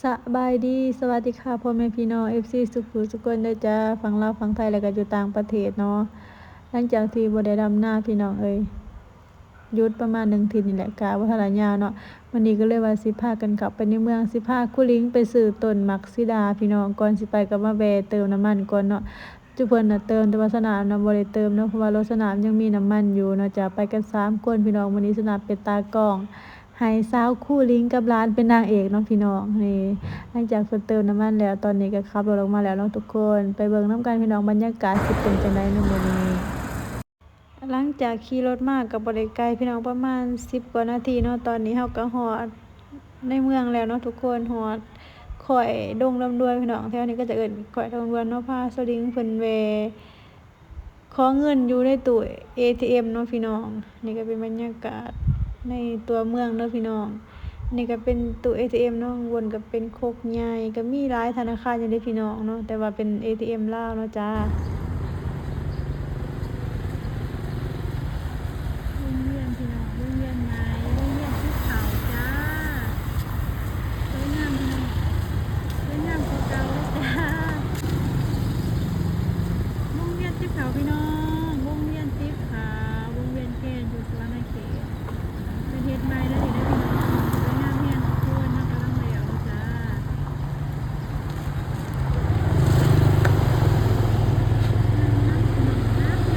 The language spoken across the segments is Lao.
ສະບາຍດີ ສະຫວັດດີຄ່ະ ພໍ່ແມ່ພີ່ນ້ອງ ເອັຟຊີ ສຸຂູສຸຄົນເດີຈ້າ ຝັ່ງລາວ ຝັ່ງໄທ ແລ້ວກໍຢູ່ຕ່າງປະເທດເນາະ. ຫຼັງຈາກທີ່ບໍ່ໄດ້ດຳນາ ພີ່ນ້ອງເອີຍ ຢຸດປະມານໜຶ່ງທິດນີ້ແຫຼະ ກະບໍ່ທັນລະຍາວເນາະ. ມື້ນີ້ກໍເລີຍວ່າຊິພາກັນເຂົ້າໄປໃນເມືອງ ຊິພາຄູລິງໄປຊື້ຕົ້ນໝາກສີດາ ພີ່ນ້ອງ. ກ່ອນຊິໄປກໍມາແວ່ເຕີມນ້ຳມັນກ່ອນເນາະ. ຈຸເພິ່ນນະເຕີມ ແຕ່ວ່າສະໜາມນະບໍ່ໄດ້ເຕີມເນາະ ເພາະວ່າລົດສະໜາມຍັງມີນ້ຳມັນຢູ່ເນາະ. ຈະໄປກັນສາມຄົນ ພີ່ນ້ອງ. ມື້ນີ້ສະໜາມເປັນຕາກ້ອງ ໃຫ້ສາວຄູລິງກັບຫຼານເປັນນາງເອກເນາະ ພີ່ນ້ອງ. ນີ້ ຫຼັງຈາກເພິ່ນເຕີມນ້ຳມັນແລ້ວ ຕອນນີ້ກໍຂັບລົດອອກມາແລ້ວເນາະທຸກຄົນ. ໄປເບິ່ງນຳກັນ ພີ່ນ້ອງ ບັນຍາກາດຊິເປັນຈັ່ງໃດໃນມື້ນີ້. ຫຼັງຈາກຂີ່ລົດມາກໍບໍ່ໄດ້ໄກ ພີ່ນ້ອງ ປະມານສິບກວ່ານາທີເນາະ. ຕອນນີ້ເຮົາກໍຮອດໃນເມືອງແລ້ວເນາະທຸກຄົນ ຮອດຄ້ອຍດົງລຳດວນ ພີ່ນ້ອງ. ແຖວນີ້ກໍຈະເອີ້ນຄ້ອຍດົງລຳດວນເນາະ. ພາສາວລິງເພິ່ນແວ່ຂໍເງິນຢູ່ໃນຕູ້ເອທີເອັມເນາະ ພີ່ນ້ອງ. ນີ້ກໍເປັນບັນຍາກາດໃນຕົວເມືອງເດີ ພີ່ນ້ອງ. ນີ້ກໍເປັນຕູ້ເອທີເອັມເນາະ ຂ້າງບົນກໍເປັນ ໂຄກໃຫຍ່ ກໍມີຫຼາຍທະນາຄານຢູ່ເດ້ ພີ່ນ້ອງເນາະ ແຕ່ວ່າເປັນເອທີເອັມລາວເນາະຈ້າ. ວົງວຽນພີ່ນ້ອງ ວົງວຽນໃຫຍ່ ວົງວຽນຕິດເຂົາຈ້າ. ສວຍງາມພີ່ນ້ອງ ສວຍງາມກວ່າເກົ່າເລີຍຈ້າ. ວົງວຽນຕິດເຂົາພີ່ນ້ອງ ວົງວຽນຕິດເຂົາ ວົງວຽນແຄນຢູ່ສະຫວັນນະ ເພິ່ນເຮັດໃໝ່ແລ້ວນີ້ເດີພີ່ນ້ອງ ສວຍງາມແຮງທຸກຄົນ ເຮົາກຳລັງແລ້ວຈ້າ. ງາມໆ ພີ່ນ້ອງ ງາມໆ.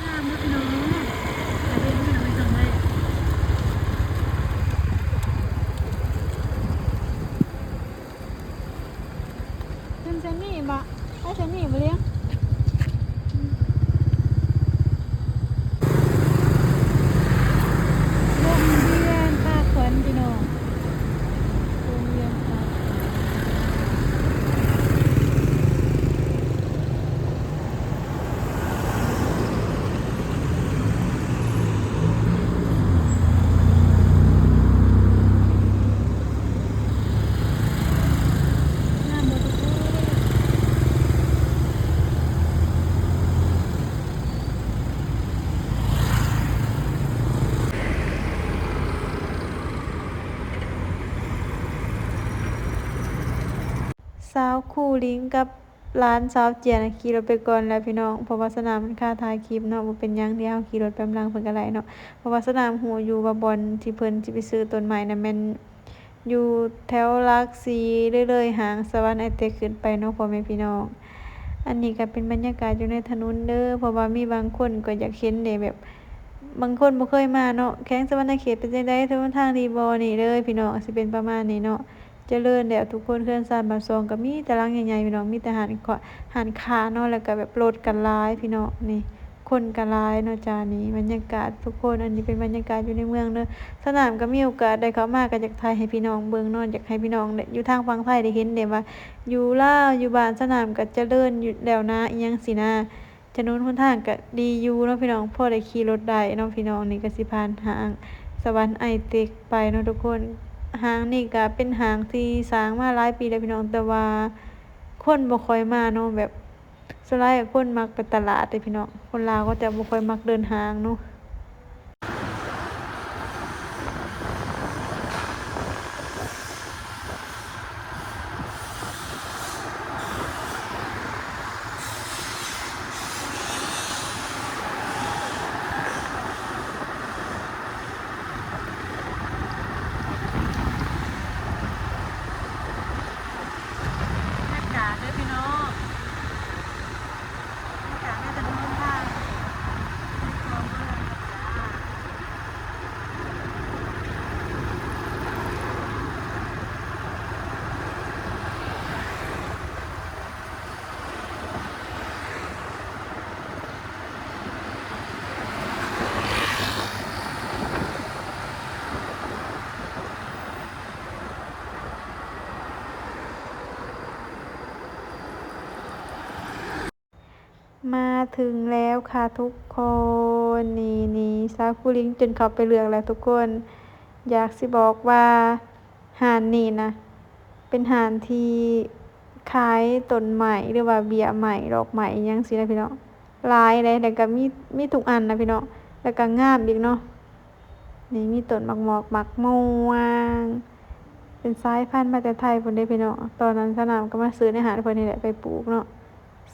ງາມເນາະພີ່ນ້ອງ ຕາເຫັນພີ່ນ້ອງ ໄປສ່ອງໄວ້ ຂຶ້ນເສັ້ນນີ້ບໍ່? ໄປເສັ້ນນີ້ບໍ່ລຽງ? ວົງວຽນພາຂວັນພີ່ນ້ອງ ວົງວຽນພາຂວັນ. ງາມບໍ່ທຸກຄົນ? ສາວຄູລິງກັບ ຫຼານສາວເຈຍນະຂີ່ລົດໄປກ່ອນແລ້ວພີ່ນ້ອງ ເພາະວ່າສະໜາມມັນຄາຖ່າຍຄລິບເນາະ. ບໍ່ເປັນຫຍັງ ດຽວເຮົາຂີ່ລົດໄປນຳຫຼັງເພິ່ນກໍໄດ້ເນາະ ເພາະວ່າສະໜາມຮູ້ຢູ່ວ່າບ່ອນທີ່ເພິ່ນຊິໄປຊື້ຕົ້ນໄມ້ນະ ແມ່ນຢູ່ແຖວຫຼັກສີ່ ເລີຍໆຫ້າງສະຫວັນໄອເຕັກຂຶ້ນໄປເນາະ ພໍ່ແມ່ພີ່ນ້ອງ. ອັນນີ້ກໍເປັນບັນຍາກາດຢູ່ໃນຖະໜົນເດີ ເພາະວ່າມີບາງຄົນກໍຢາກເຫັນເດ້ ແບບບາງຄົນບໍ່ເຄີຍມາເນາະ ແຂວງສະຫວັນນະເຂດເປັນຈັ່ງໃດ ຖະໜົນທາງດີບໍ່ ນີ້ເດີພີ່ນ້ອງ ຊິເປັນປະມານນີ້ເນາະ. ຈະເລີນແລ້ວທຸກຄົນ ເຮືອນຊານບ້ານຊ່ອງກໍມີແຕ່ຫຼັງໃຫຍ່ໆ ພີ່ນ້ອງ ມີແຕ່ຮ້ານ ຮ້ານຄ້າເນາະ ແລ້ວກໍແບບລົດກໍຫຼາຍພີ່ນ້ອງ ນີ້ ຄົນກໍຫຼາຍເນາະຈ້າ. ນີ້ບັນຍາກາດທຸກຄົນ ອັນນີ້ເປັນບັນຍາກາດຢູ່ໃນເມືອງເດີ. ສະໜາມກໍມີໂອກາດໄດ້ເຂົ້າມາ ກໍຢາກຖ່າຍໃຫ້ພີ່ນ້ອງເບິ່ງເນາະ ຢາກໃຫ້ພີ່ນ້ອງຢູ່ທາງຝັ່ງໄທໄດ້ເຫັນເດ້ວ່າ ຢູ່ລາວ ຢູ່ບ້ານສະໜາມກໍຈະເລີນຢູ່ແລ້ວນະ ອີ່ຫຍັງຊີ້ນະ. ຖະໜົນຫົນທາງກະດີຢູ່ເນາະພີ່ນ້ອງ ພໍໄດ້ຂີ່ລົດໄດ້ເນາະພີ່ນ້ອງ. ນີ້ກະຊິຜ່ານຫ້າງສະຫວັນໄອເຕັກໄປເນາະທຸກຄົນ. ຫ້າງນີ້ກະເປັນຫ້າງທີ່ສ້າງມາຫຼາຍປີແລ້ວພີ່ນ້ອງ ແຕ່ວ່າຄົນບໍ່ຄ່ອຍມາເນາະ ແບບສ່ວນຫຼາຍຄົນມັກໄປຕະຫຼາດເດ້ພີ່ນ້ອງ. ຄົນລາວເຂົາເຈົ້າບໍ່ຄ່ອຍມັກເດີນຫ້າງເນາະ. ອາກາດເດີພີ່ນ້ອງ ອາກາດໜ້າຈະຮ້ອນມາກ. ມາເຖິງແລ້ວຄ່ະທຸກຄົນ ນີ້ ນີ້ ສາວຄູລິງຈົນເຂົ້າໄປເລືອກແລ້ວທຸກຄົນ. ຢາກຊິບອກວ່າຮ້ານນີ້ນະ ເປັນຮ້ານທີ່ ຂາຍຕົ້ນໄມ້ ຫຼືວ່າເບ້ຍໄມ້ ດອກໄມ້ ອີ່ຫຍັງຊີ້ນະພີ່ນ້ອງ ຫຼາຍເດ້. ແລ້ວກໍມີ ມີທຸກອັນນະພີ່ນ້ອງ ແລ້ວກໍງາມອີກເນາະ. ນີ້ມີຕົ້ນໝາກໝອກ ໝາກມ່ວງ ເປັນສາຍພັນມາແຕ່ໄທພຸ້ນເດ້ພີ່ນ້ອງ. ຕອນນັ້ນສາວນ້ຳກໍມາຊື້ໃນຮ້ານເພິ່ນນີ້ແຫຼະ ໄປປູກເນາະ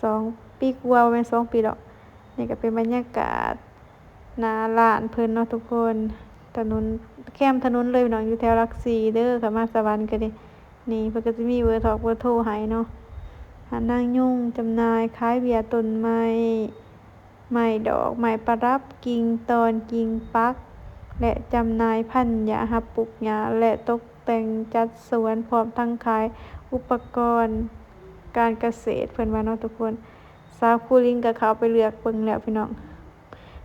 ສອງປີກວ່າ ບໍ່ແມ່ນສອງປີດອກ. ນີ້ກໍເປັນບັນຍາກາດ ໜ້າຮ້ານເພິ່ນເນາະທຸກຄົນ ຖະໜົນ ແຄມຖະໜົນເລີຍພີ່ນ້ອງ ຢູ່ແຖວຫຼັກສີ່ເດີ. ຄັນມາສະຫວັນກໍເດ້ ນີ້ເພິ່ນກໍຈະມີເບີທອກເບີໂທໃຫ້ເນາະ. ຮ້ານນາງຍົງ ຈຳໜ່າຍຂາຍເບ້ຍຕົ້ນໄມ້ ໄມ້ດອກ ໄມ້ປະດັບ ກິ່ງຕອນ ກິ່ງປັກ ແລະ ຈຳໜ່າຍພັນຫຍ້າ ຮັບປູກຫຍ້າ ແລະ ຕົກແຕ່ງຈັດສວນ ພ້ອມທັງຂາຍອຸປະກອນການກະເສດ ເພິ່ນວ່າເນາະທຸກຄົນ. ສາວຄູລິງກໍເຂົ້າໄປເລືອກເບິ່ງແລ້ວພີ່ນ້ອງ.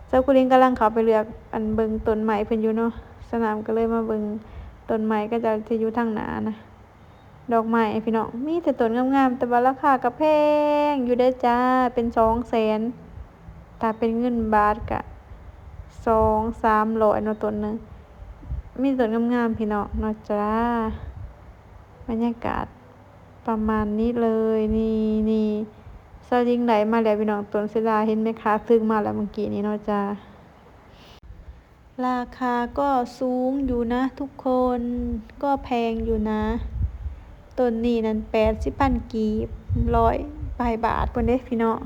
ສາວຄູລິງກຳລັງເຂົ້າໄປເລືອກ ອັນ ເບິ່ງຕົ້ນໄມ້ເພິ່ນຢູ່ເນາະ. ສາວນ້ຳກໍເລີຍມາເບິ່ງຕົ້ນໄມ້ເຂົາເຈົ້າທີ່ຢູ່ທາງໜ້ານະ ດອກໄມ້ພີ່ນ້ອງ ມີແຕ່ຕົ້ນງາມໆ ແຕ່ວ່າລາຄາກໍແພງຢູ່ເດ້ຈ້າ ເປັນສອງແສນ ຖ້າເປັນເງິນບາດກໍສອງສາມຮ້ອຍເນາະ ຕົ້ນໜຶ່ງ. ມີແຕ່ຕົ້ນງາມໆ ພີ່ນ້ອງເນາະຈ້າ. ບັນຍາກາດ ປະມານນີ້ເລີຍ. ນີ້ ນີ້ ສາວຍິງໄດ້ມາແລ້ວພີ່ນ້ອງ ຕົ້ນເສດາ ເຫັນແມ່ຄ້າຖືກມາແລ້ວເມື່ອກີ້ນີ້ເນາະຈ້າ. ລາຄາກໍສູງຢູ່ນະທຸກຄົນ ກໍແພງຢູ່ນະ. ຕົ້ນນີ້ນັ້ນແປດສິບພັນກີບ ຮ້ອຍປາຍບາດພຸ້ນເດ້ພີ່ນ້ອງ.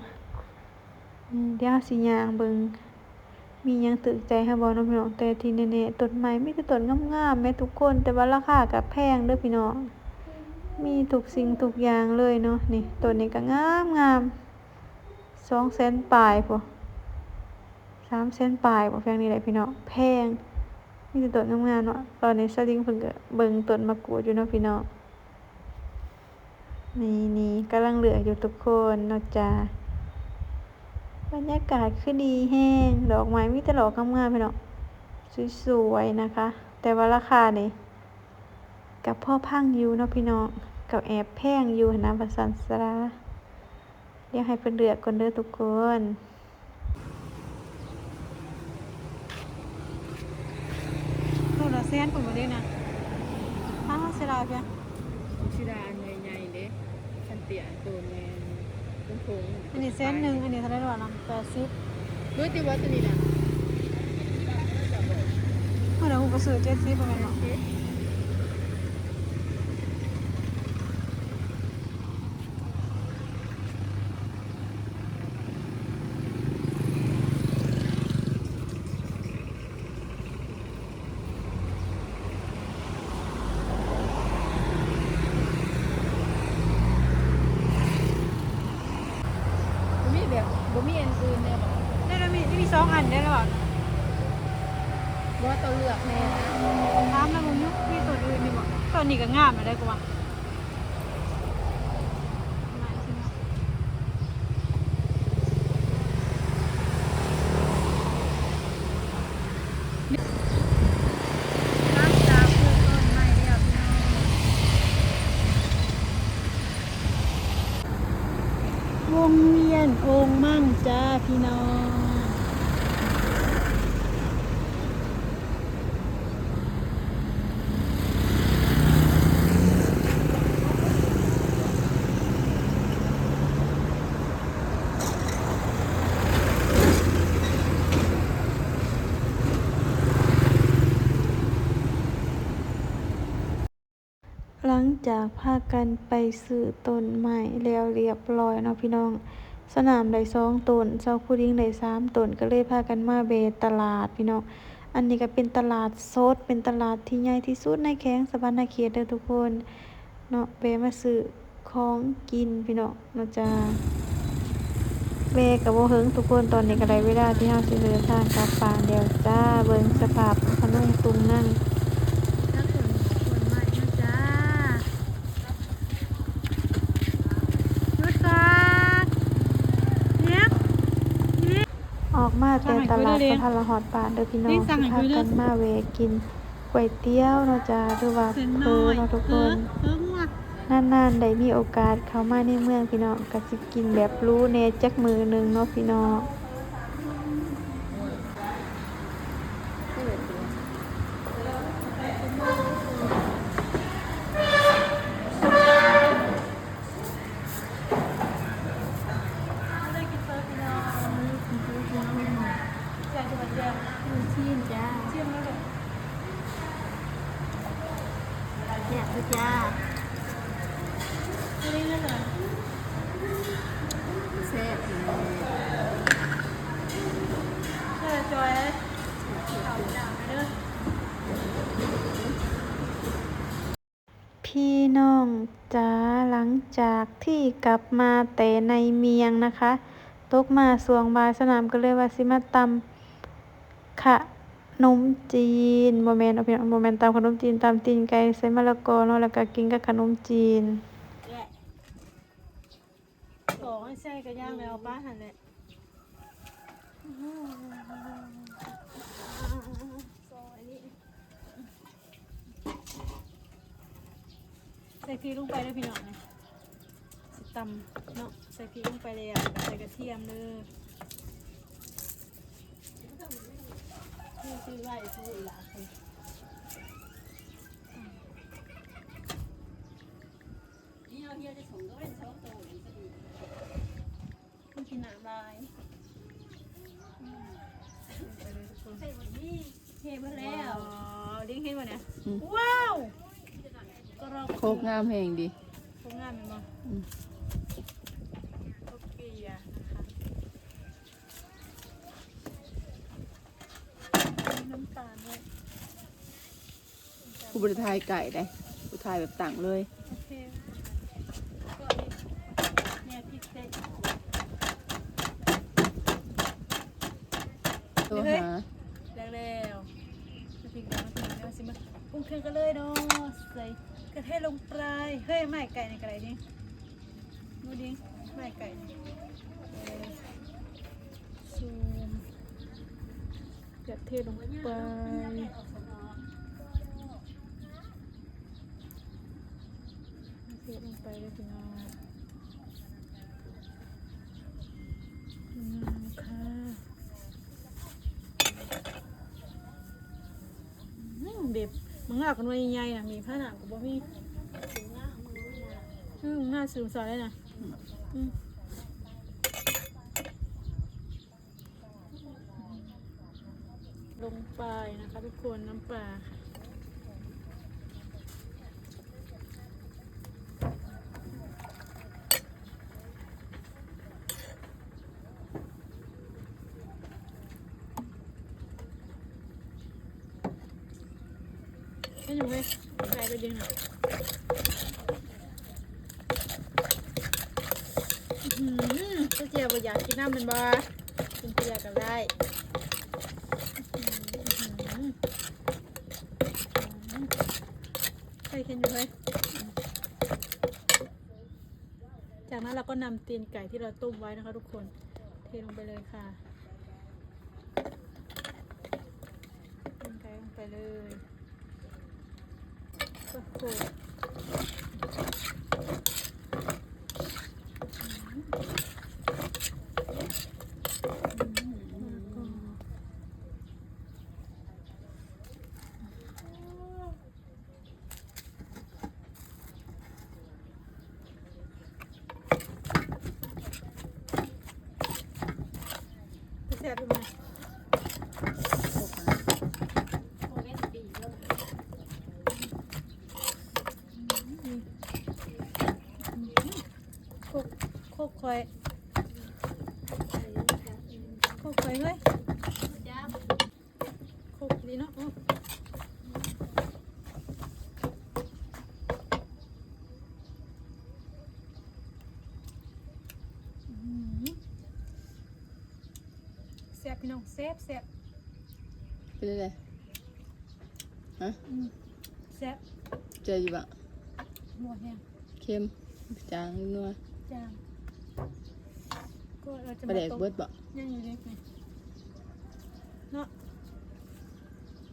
ອືມ ດຽວເຮົາຊິຍ່າງເບິ່ງ ມີຫຍັງຖືກໃຈເຮົາບໍ່ເນາະພີ່ນ້ອງ. ແຕ່ທີ່ແນ່ໆ ຕົ້ນໄມ້ມີແຕ່ຕົ້ນງາມໆແໝ່ທຸກຄົນ ແຕ່ວ່າລາຄາກໍແພງເດີພີ່ນ້ອງ. ມີທຸກສິ່ງທຸກຢ່າງເລີຍເນາະ. ນີ້ ຕົ້ນນີ້ກໍງາມໆ ສອງແສນປາຍພຸ້ນ ສາມແສນປາຍບໍ ແພງນີ້ແຫຼະພີ່ນ້ອງ ແພງ. ມີແຕ່ຕົ້ນງາມໆເນາະ. ຕອນນີ້ສາວດິງເພິ່ນກໍເບິ່ງຕົ້ນໝາກກູດຢູ່ເນາະພີ່ນ້ອງ. ນີ້ໆ ກຳລັງເລືອກຢູ່ທຸກຄົນເນາະຈ້າ. ບັນຍາກາດຄືດີແຮງ ດອກໄມ້ມີແຕ່ດອກງາມໆ ພີ່ນ້ອງ ສວຍໆ ນະຄະ. ແຕ່ວ່າລາຄານີ້ກໍພໍຟັງຢູ່ເນາະພີ່ນ້ອງ ກໍແອບແພງຢູ່ຫັ້ນນະ ວ່າຊັ້ນຊະ. ດຽວໃຫ້ເພິ່ນເລືອກກ່ອນເດີທຸກຄົນ. ໂລລະແສນພຸ້ນບໍ່ເດ້ນະ. ອ້າວ ເສຍດາຍແທ້. ຊິດາອັນໃຫຍ່ໆເດ້ ຄັນເຕຍອັນໂຕແມ່ນ ອັນນີ້ແສນໜຶ່ງ ອັນນີ້ເທົ່າໃດລະຫວະນະ? ແປດສິບ. ເບິດຕິວ່າຕົວນີ້ນະ? ເມື່ອໃດກູກໍຊື້ເຈັດສິບ ບໍ່ແມ່ນບໍ? ບໍ່ມີແບບ ບໍ່ມີອັນອື່ນແດ່ບໍ? ແລ້ວມີ ມີສອງອັນແດ່ລະຫວະ? ບໍ່ ຕ້ອງເລືອກແນ່. ຖາມລາວເບິ່ງຢູ່ ມີໂຕອື່ນຢູ່ບໍ່? ໂຕນີ້ກໍງາມແລ້ວເດ້ ກູວ່າ. ຫຼັງຈາກປູກຕົ້ນໄມ້ແລ້ວພີ່ນ້ອງ ວົງວຽນໂອ່ງມັ້ງຈ້າພີ່ນ້ອງ. ຫຼັງຈາກພາກັນໄປຊື້ຕົ້ນໄມ້ແລ້ວລຽບລ້ອຍເນາະພີ່ນ້ອງ, ສາວນ້ຳໄດ້ສອງຕົ້ນ ສາວຄູລິງໄດ້ສາມຕົ້ນ ກໍເລີຍພາກັນມາແວ່ຕະຫຼາດພີ່ນ້ອງ. ອັນນີ້ກໍເປັນຕະຫຼາດສົດ ເປັນຕະຫຼາດທີ່ໃຫຍ່ທີ່ສຸດໃນແຂວງສະຫວັນນະເຂດເດີທຸກຄົນເນາະ. ແວ່ມາຊື້ ຂອງກິນພີ່ນ້ອງເນາະຈ້າ. ແວ່ກໍບໍ່ເຫິງທຸກຄົນ ຕອນນີ້ກໍໄດ້ເວລາທີ່ເຮົາຊິເດີນທາງກັບບ້ານແລ້ວຈ້າ. ເບິ່ງສະພາບຂະໜົມຕຸງນັງ ອອກມາແຕ່ຕະຫຼາດບໍ່ທັນລະຮອດບ້ານເດີພີ່ນ້ອງ ຊິພາກັນມາແວ່ກິນ ກ໋ວຍຕຽວເນາະຈ້າ ຫຼືວ່າເຝີເນາະທຸກຄົນ. ນານໆໄດ້ມີໂອກາດເຂົ້າມາໃນເມືອງພີ່ນ້ອງ ກໍຊິກິນແບບຫຼູແດ່ຈັກມື້ໜຶ່ງເນາະພີ່ນ້ອງ. ຫຼັງຈາກປູກ ເດີຈ້າ ແຊບ ເດີຈອຍ ເຂົ້າຈ້າ ມາເດີ. ພີ່ນ້ອງຈ໋າ ຫຼັງຈາກທີ່ກັບມາແຕ່ໃນເມຍງນະຄະ ຕົກມາຊ່ວງບ່າຍ ສະໜາມກໍເລີຍວ່າຊິມາຕຳຂະໜົມຈີນ ບໍ່ແມ່ນເນາະພີ່ນ້ອງ ບໍ່ແມ່ນຕຳຂະໜົມຈີນ ຕຳຕີນໄກ່ໃສ່ມະລະກອເນາະ ແລ້ວກໍກິນກັບຂະໜົມຈີນ. ຂໍໃຫ້ໃສ່ກະຍ່າງແລ້ວປະຫັ້ນແຫຼະ ໃສ່ພິກລົງໄປເດີພີ່ນ້ອງ ຊິຕຳເນາະ ໃສ່ພິກລົງໄປແລ້ວ ໃສ່ກະທຽມເດີ. ມັນກິນນ້ຳຫຼາຍ ອືມ ໄປເລີຍທຸກຄົນ ເທໝົດແລ້ວ ເດ້ງເຫັນບໍ່ນີ້ ອືມ ວ້າວ ໂຄກງາມແຮງເດ ໂຄກງາມແມ່ນບໍ່ ອືມ ໂຄກເກລືອນະຄະ ນ້ຳຕານດ້ວຍ. ກູບໍ່ໄດ້ຖ່າຍໃກ້ເດ້ ກູຖ່າຍແບບຕັ້ງເລີຍ ໂອເຄ ໂທຫາ ແລ້ວ ແລ້ວ ມາເຖິງແລ້ວ ມາເຖິງແລ້ວ ຊິມາປຸງເຄື່ອງກັນເລີຍເນາະ ໃສ່ກະເທດລົງໄປ ເຮີ້ຍ ໄມ້ໄກ່ນີ້ກໍໄດ້ນີ້ ດູດິ ໄມ້ໄກ່ນີ້ ເອີ ຊູມ ກະເທດລົງໄປ ກະເທດລົງໄປເດີພີ່ນ້ອງ ງາມຄ່ະ ອືມ ເດັບ ມັນງາກໜ່ວຍໃຫຍ່ໆນະ ມີພານະກໍບໍ່ມີ ອືມ ງາກສູງສາຍເລີຍນະ ອືມ ລົງໄປນະຄະທຸກຄົນ ນ້ຳປາ ເຮັດຫຍັງເວີຍ ໃສ່ໄປດຶງນະ ອືມ ເຈົ້າເຈ້ຍບໍ່ຢາກກິນນ້ຳແມ່ນບໍ່? ກິນເທື່ອກໍໄດ້ ອືມ ໃສ່ເຄັມຢູ່ເວີຍ ຈາກນັ້ນເຮົາກໍນຳຕີນໄກ່ທີ່ເຮົາຕົ້ມໄວ້ນະຄະທຸກຄົນ ເທລົງໄປເລີຍຄ່ະ ຕີນໄກ່ລົງໄປເລີຍ ໂອ້ໂຫ ແຊບຢູ່ບໍ່? ໂຄກ ໂຄກຂ້ອຍ ໂຄກຂ້ອຍເຮີ້ຍ. ຄົກອີ່ຫຼີເນາະ ອືມ ແຊບພີ່ນ້ອງ ແຊບ ແຊບ ເປັນຈັ່ງໃດ? ຮະ? ອືມ ແຊບ ເຈີຢູ່ບໍ່? ບໍ່ແຮງ ເຄັມ ຈາງ ນົວ ຈາງ ກໍເອົາຈະ ປາແດກເບິດບໍ່? ຍັງຢູ່ເດ ເນາະ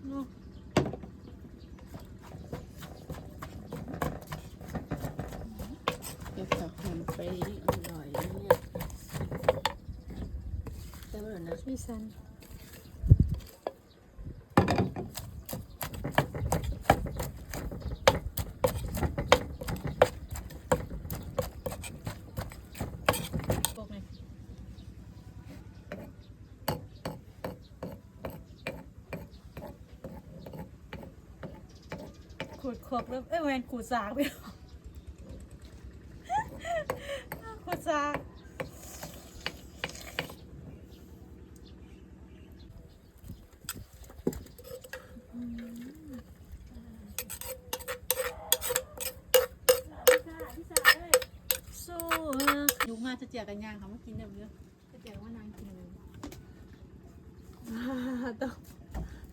ເນາະ ເຮັດຜັກຫອມເປຣອະລ່ອຍເລີຍ ແຊບເລີຍນະ ສີສັນ. ໂຄ ຂູດຄອກເລີຍ ເອີຍ ແມ່ນຂູດສາກ ຂູດສາກ. ລູກມາຈະເຈຍກັນຍ່າງເຂົ້າມາກິນເດີ ເດີ ຈະເຈຍມານັ່ງກິນເດີ. ໂຕ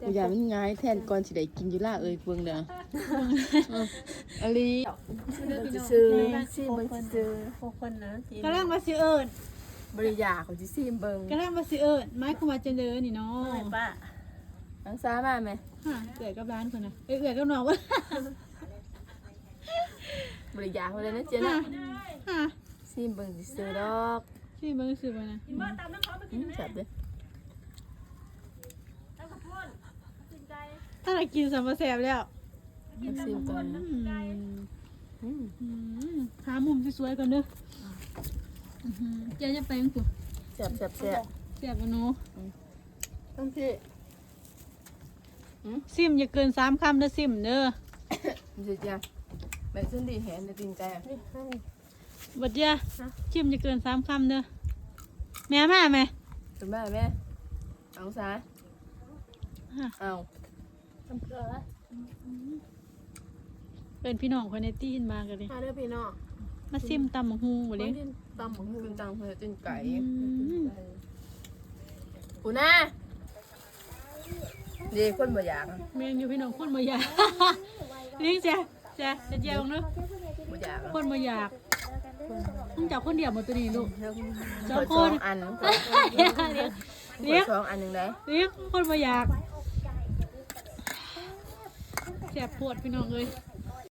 ກູຢານມັນຫງາຍແທນ ກ່ອນຊິໄດ້ກິນຢູ່ລາເອີຍ ເບິ່ງເດີ. ເອີ ອີ່ຫຼີ ຊິມເບິ່ງຊື່ໆ ຊິມເບິ່ງຊື່ໆ ກຳລັງວ່າຊິເອີ້ນ ບໍ່ໄດ້ຢາກ ຂ້ອຍຊິຊິມເບິ່ງ ກຳລັງວ່າຊິເອີ້ນ ໝາຍຄວາມວ່າຈັ່ງໃດນີ້ເນາະ ເອີຍ ປ້າ ນາງສາມາແມ່ ຫາ ເອື້ອຍກັບຫຼານເພິ່ນນະ ເອື້ອຍກັບນ້ອງ ບໍ່ໄດ້ຢາກເພິ່ນເລີຍນະເຈ້ຍເນາະ ຫາ ຊິມເບິ່ງຊື່ໆດອກ ຊິມເບິ່ງຊື່ໆ ບໍ່ນະ ອືມ ແຊບເດ້ ຖ້າໄດ້ກິນສ່ຳວ່າແຊບແລ້ວ ຊິມກ່ອນ ອືມ ອືມ ຫາມຸມສວຍໆກ່ອນເດີ ອືມ ເຈ້ຍຈະໄປພຸ້ນ ແຊບໆໆ ແຊບບໍ່ເນາະ ອືມ ທັງທີ່ ອືມ ຊິມຢ່າເກີນສາມຄຳເດີ ຊິມເດີ ຊິຈ້າ ແມ່ນສຸນດີແຫນໄດ້ຕີນໄກ່ ບັດເດຍ ຊິມຢ່າເກີນສາມຄຳເດີ ແມ່ມາແມ່ ຂຶ້ນມາແມ່ ເອົາຊາ ເອົາ ເອີ້ນພີ່ນ້ອງຂ້ອຍແດ່ຕິ ມາກັນເດ ມາເດີພີ່ນ້ອງ ມາຊິມຕຳບັກຫຸ່ງບໍ່ເດ ມາກິນຕຳບັກຫຸ່ງ ກິນຕຳຫຸ່ງ ຕີນໄກ່ ອືມ ພຸ້ນນະ ເດ້ ຄົນບໍ່ຢາກ ແມ່ນຢູ່ພີ່ນ້ອງ ຄົນບໍ່ຢາກ ນີ້ແຊະ ແຊະ ແຊະ ເຈົ້າເນາະ ບໍ່ຢາກ ຄົນບໍ່ຢາກ ມຶງເຈົ້າຄົນດຽວບໍ່ໂຕນີ້ລູກ ສອງຄົນ ສອງອັນ ດຽວ ດຽວ ສອງອັນໜຶ່ງໃດ ດຽວ ຄົນບໍ່ຢາກ ແຊບໂພດພີ່ນ້ອງເອີຍ.